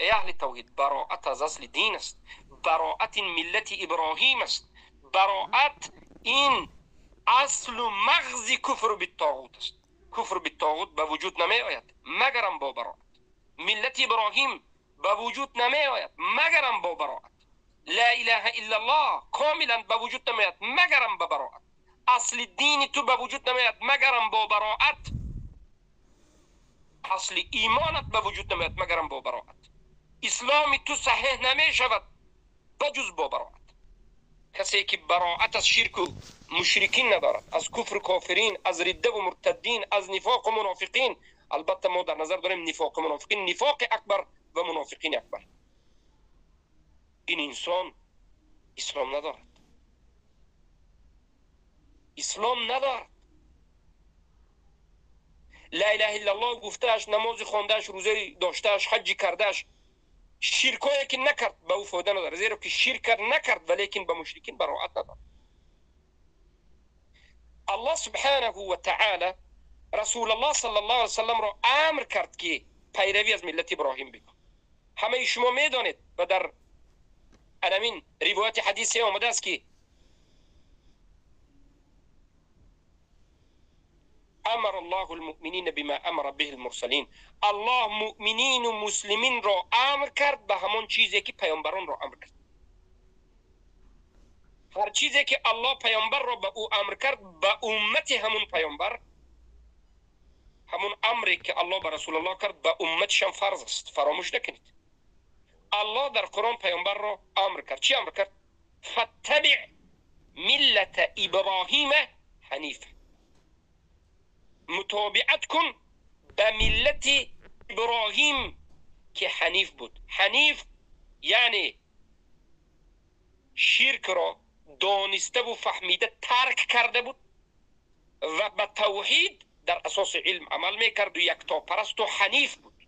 ای اهل توحید، براءت از اصل دین است. براءت این ملت ابراهیم است. براءت این اصل و مغز کفر بالطاغوت است. کفر بالطاغوت به وجود نمی آید مگرم با براءت. ملت ابراهیم به وجود نمی آید مگرم با براءت. لا اله الا الله کاملا به وجود نمی آید مگرم با براءت. اصل دین تو به وجود نمی آید مگرم با براءت. اصل ایمانت به وجود نمی آید مگرم با براءت. اسلام تو صحیح نمی شود بجز با براءت. کسی که براءت از شرک و مشرکین ندارد، از کفر و کافرین، از رده و مرتدین، از نفاق و منافقین. البته ما در نظر داریم نفاق و منافقین، نفاق اکبر و منافقین اکبر. این انسان اسلام ندارد، اسلام ندارد. لا اله الا الله گفتهش، نماز خواندهش، روزه داشتهش، حج کردهش، شرکایی که نکرد به او فایده ندارد، زیرا که شرک نکرد ولیکن به مشرکین براءت ندارد. الله سبحانه و تعالی رسول الله صلی الله علیه وسلم را امر کرد که پیروی از ملت ابراهیم بکن. همه شما میدانید و در همین روایت حدیث آمده است که امر الله المؤمنین بما امر به المرسلین. الله مؤمنین و مسلمین را امر کرد به همان چیزی که پیامبران را امر کرد. هر چیزی که الله پیامبر را به او امر کرد، به امت همون پیامبر، همون امری که الله به رسول الله کرد به امتش هم فرض است. فراموش نکنید. الله در قرآن پیامبر را امر کرد. چی امر کرد؟ فاتبع ملت ابراهیم حنیف. متابعت کن به ملت ابراهیم که حنیف بود. حنیف یعنی شرک را دانسته و فهمیده ترک کرده بود و به توحید در اساس علم عمل میکرد و یکتاپرست و حنیف بود.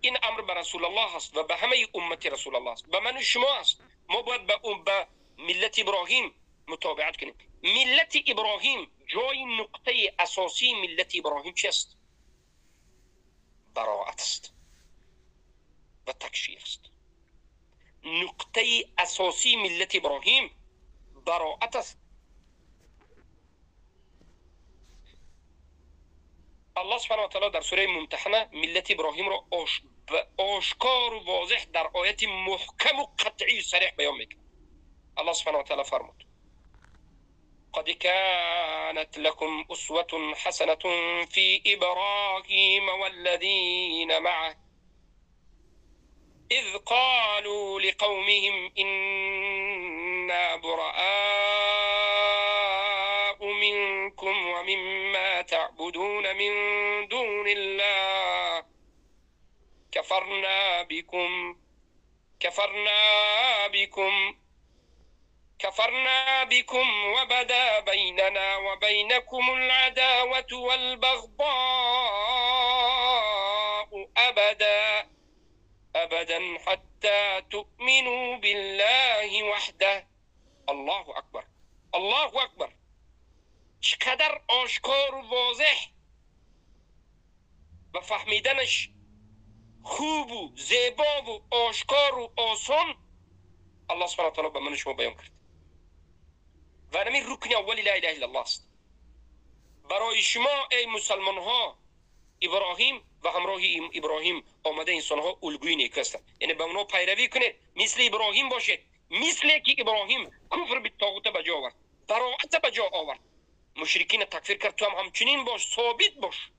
این امر به رسول الله است و به همه امت رسول الله است، به من و شما است. ما باید به ملت ابراهیم متابعت کنیم. ملت ابراهیم، جای نقطه اساسی ملت ابراهیم چیست؟ براءت است و تکشیر است. نقطه اساسی ملت ابراهیم براءت است. الله سبحانه و تعالی در سوره ممتحنه ملت ابراهیم را آشکار و واضح در آیت محکم و قطعی و صریح بیان میکند. الله سبحانه و تعالی فرمود: قد كانت لكم أسوة حسنة في إبراهيم والذين معه إذ قالوا لقومهم إنا براء منكم ومما تعبدون من دون الله كفرنا بكم كفرنا بكم كفرنا بكم وبدا بيننا وبينكم العداوة والبغضاء أبدا أبدا حتى تؤمنوا بالله وحده. الله أكبر، الله أكبر. چقدر آشکار و واضح و فهمیدنش خوب و زیبا و آشکار و آسان الله سبحانه و تعالی به من شما بیان کرد. و همین رکن اول لا اله الا الله است. برای شما ای مسلمان ها، ابراهیم و همراه ابراهیم آمده انسان ها الگوی نیک هستند. یعنی به اونا پیروی کنید، مثل ابراهیم باشید، مثل که ابراهیم کفر به طاغوت به جا آورد، براءت به جا آورد، مشرکین تکفیر کرد، تو هم همچنین باش، ثابت باش.